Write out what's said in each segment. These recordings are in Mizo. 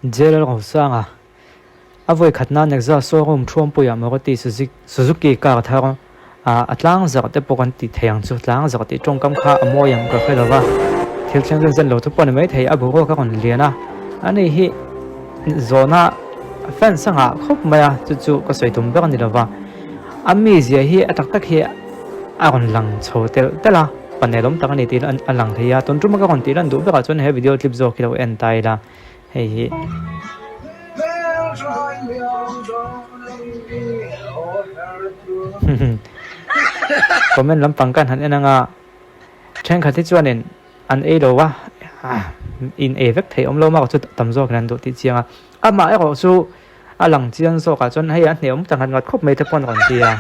Jailer Rosanga a vawi khatna Nexa showroom Thuampuiah Maruti Suzuki car thar a tlang zarh te pawh kan ti thei ang chu tlang zarh tih tawngkam kha a mawi ang ka hre lo va, thil thleng zen zen lo thu pawh a ni maithei a boruak a rawn lian a, ani hi zawhna fans a nghah khawp mai a chu chu ka sawi tum ber a ni lo va, a mizia hi a tak tak hi a rawn lang chho telh telh a, panel awm tak a ni tih a lang thei a, tun tuma ka rawn tih lan duh berah chuan he video clip zawk hi lo en ta ila. Hei hi. Comment lampang kan han en anga thenkhat hi chuanin an ei lo a, in ei vek thei awm lo mak chu tam zawkin an duh tih chiang a. Amah erawh chu a lang chiang zawkah chuan hei a hneawm tak nghat nghat khawp mai te pawh an rawn ti a.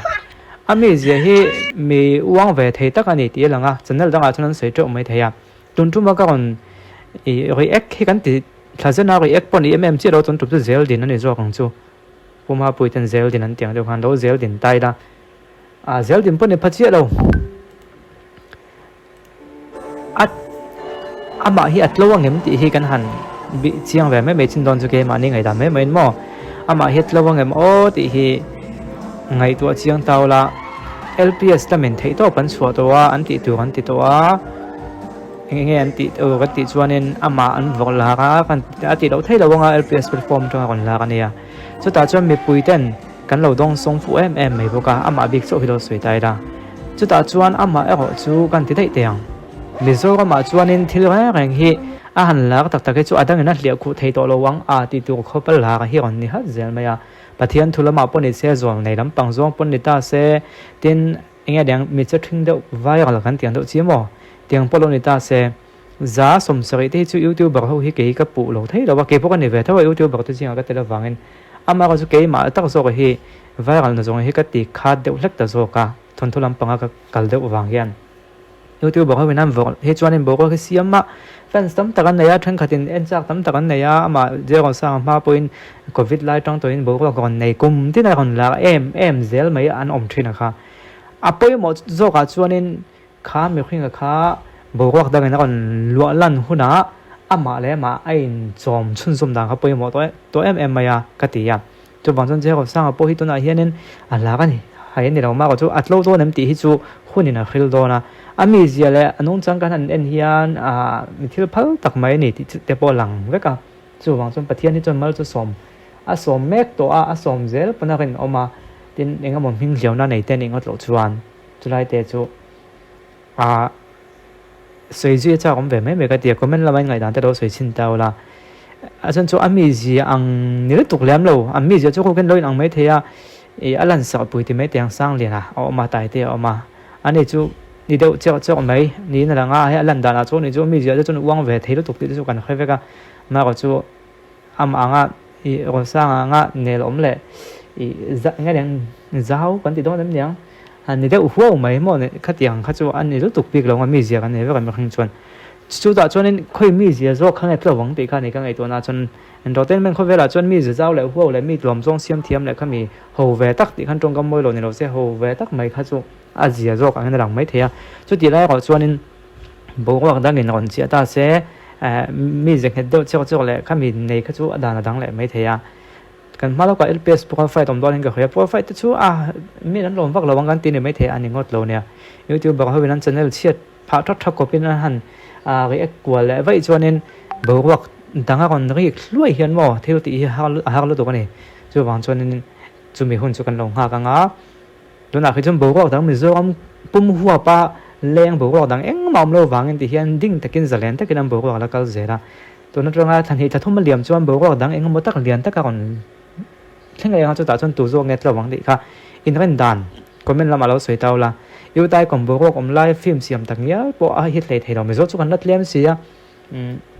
A mizia hi mi uang ve thei tak a ni tih a lang a, channel dangah chuan an sawi teuh mai thei a. Tun tuma ka rawn ih react hi kan ti thla zen a, react pawh ni em em chiah lo chuan tum chu zel din a ni zawk ang chu. Puma pui ten zel din an tih ang deuh khan lo zel din ta ila, ah zel din pawh ni pha chiah lo. A amah hi a tlo angem tih hi kan han bih chiang ve mai mai chin dawn chu keimahni ngaihdan mai maiin maw. Amah hi a tlo angem aw tih hi ngaihtuah chiang tau la. LPS lamin theihtawp an chhuah tawh a, an tih tur an ti tawh a. Eng enge an tih tur kan tih chuanin amah an vawrh lak a, kan a tih loh theih loh anga LPS platform atanga rawn lak a nia. Chutah chuan mipui ten kan lo dawng sawng fuh em em mai bawk a, amah bik chauh hi lo sawi ta ila. Chutah chuan amah erawh chu kan ti daih teh ang. Mizoramah chuanin thil reng reng hi a han lak tak tak hi chu a dangin a hliah khuh thei tawh lo ang a tih tur khawp a lak hi rawn ni hat zel mai a. Pathian thu lamah pawh ni se, zual nei lampang zawng pawh ni ta se, tin, Enge deng mi che ṭhing deuh viral kan tiang deuh chi maw? Tiang pawh lo ni ta se, za 70 te hi chu youtuber ho hi kei ka puh lo thei lo a, kei pawh ka ni ve tho a youtuber te zingah ka tel avangin amah erawh chu keimah tak zawk hi viral na zawng hi ka ti khat deuh hlek ta zawk a, thawnthu lampanga ka kal deuh vang hian youtuber ho in an vawrh hi chuanin boruak hi siam a, fans tam tak an nei a, thenkhatin en chak tam tak an nei a, amah Zerosanga hma pawhin covid lai tang tawhin boruak rawn nei kum tin a rawn lar em em zel mai an awm thin a kha. A pawimawh zawkah chuanin kha mihringa kha boruak dangin a rawn luah lan hunah amah leh amah a inchawm chhunzawm dan kha pawimawh tawh tawh em em mai a ka ti a. Chuvang chuan Zerosanga pawh hi tunah hianin a hlak a ni. Hai a ni lo mah chu a tlo dawn em tih hi chu hunin a hril dawn a. A mizia leh a nungchang kan han en hian ah mi thil phal tak mai a ni tih te pawh a lang vek a. Chuvang chuan Pathian hi chuan mal chu sawm a sawm mek tawh a, a sawm zel pawn a rinawm a, tin eng emaw hming hliauna nei te nih ngawt loh chuan chulai te chu a sawi zui a chak awm ve mai mai ka ti a, comment lama in ngaihdan te lo sawi chhin ta ula. A chuan chu a mizia ang ni lutuk lem lo, a mizia chu khukin lo in ang mai thei a, ih a lan sak pui ti mai teh ang sang lian a a awm a, tai te a awm a, ani chu ni deuh chiah chiah mai niin a lang a, hei a lan danah chuan ni chu a mizia te chuan uang ve thei lutuk tih te chu kan hre vek a. Marawh chu amah anga ih Rosanga anga nel awm leh ih za eng eng zau kan ti dawn em niang han ni deuh huau mai maw ni khatiang kha chu a ni lutuk bik lo ang a mizia kan nei vek a mihring chuan chutah chuanin khawi mizia zawk kha nge tlo ang tih kha ni ka ngaihtuah na chuan entertainment khawvelah chuan mizia zau leh huau leh mi tlawm zawng siam thiam leh kha mi ho ve tak tih khan tawngkam mawi lo ni lo se ho ve tak mai kha chu a zia zawk angin a lang mai thei a chutih lai erawh chuanin Boruak dangin rawn chiah ta se, mi ze nghet deuh chawk chawk leh khami nei kha chu a dan a dang leh mai thei a. Kan hma lawkah LPS pawh fight awm dawn in ka hria, pawh fight te chu a mi an lawm vak lo ang kan ti ni mai thei a ni ngawt lo nia. Youtuber ho in an channel chhiat phah that tha kawp in an han react kual leh vaih chuanin boruak dang a rawn rik hluai hian maw thil tih hi a har lutuk a ni. Chuvang chuanin chumi hun chu kan lo nghak ang a. Tunah khi chuan boruak dang Mizoram pum huapa leng boruak dang engmah awm lo vangin ti hian ding takin zalen takin an boruak a la kal zel a. Tun atanga thla hnih thla thum a liam chuan boruak dang engemaw tak lian taka rawn thleng leh ang a, chutah chuan tu zawk nge tlo ang tih kha inren dan comment lamah lo sawi tau la. Utai kawm boruak awm lai film siam tak ngial pawh a hit hlei thei lo Mizo chu kan la tlem si a.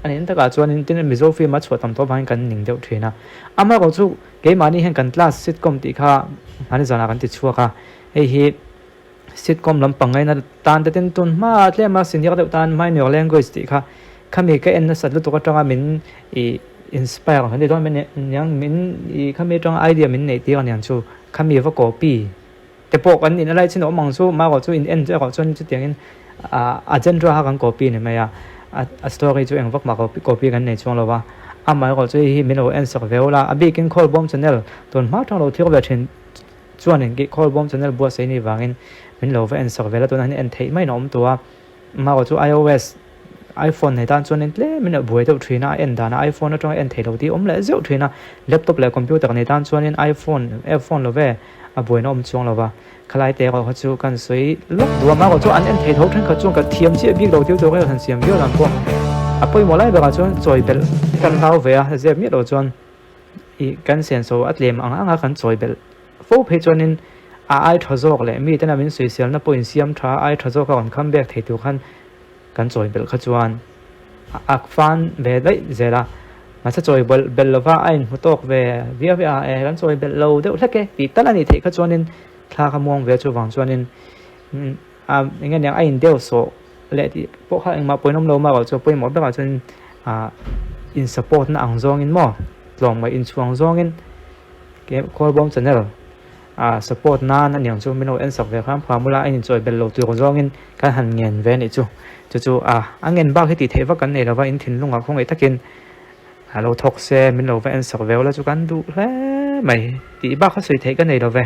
A nih takah chuan tin Mizo film a chhuah tam tawh avangin kan ning deuh thin a. Amaherawh chu keimahni hian kan class sitcom tih kha hmani zanah kan ti chhuak a. Hei hi sitcom lampang ngaina tan te tin tun hma tlema senior deuh tan minor language tih kha khami ka en nasat lutuk atanga min ih inspire kan ti dawn mai aniang min ih khami atanga idea min neih tir aniang chu khami va copy te pawh kan in a lai chin a awm ang chu marawh chu in en chu erawh chuan chutiangin ah a genre kha kan copy ni mai a a story chu eng vak mah copy kan nei chuang lo va. Amaherawh chu hei hi min lo en sak ve ula, a bikin Khawlbawm channel tun hma tang lo thlir ve thin chuanin kih Khawlbawm channel buatsaih ni vangin min lo va en sak ve la, tunah hian en theih maiin a awm tawh a. Amaherawh chu iOS iPhone nei tan chuanin tlemin a buai deuh thin a, a en danah iPhone atanga en theih loh tih a awm leh zeuh thin a, laptop leh computer nei tan chuanin iPhone phone lo ve a buaina awm chuang lo va, khalai te erawh kha chu kan sawi lawk duh a, amaherawh chu an en thei tho thenkhat chuan ka thiam chiah bik lo tir tur erawh han siam viau dan pawh a pawimawh lai berah chuan chawi belh kan hlau ve a, zep miah loh chuan ih kan senso a tlem ang ang a kan chawi belh fo phei chuanin a ai tha zawk leh miten a min sawiselna pawh insiam tha a ai tha zawk a rawn come back thei tur khan Kan chawi belh kha chuan a fan ve daih zel a, mahse chawi belh belh lova a inhmu tawk ve viau viau a, e kan chawi belh lo deuh hlek e tih tal a nih theih kha chuanin thla kha muang ve chuvang chuanin a eng nge niang a in deuh sawh leh tih pawh kha engmah pawhin awm lo marawh chu pawimawh berah chuan ah in support na ang zawngin maw tlawmngaih inchhuang zawngin Khawlbawm channel. A support nan a niang chu min lo en sak ve khan Phamula a inchawi belh lo tur zawngin kan han ngen ve anih chu. Chu chu a a ngen bak hi tih theih vak kan nei lova in thinlungah khawngaih takin a lo thawk se min lo va en sak ve ula chu kan duh hle mai tih bak kha sawi theih ka nei lo ve.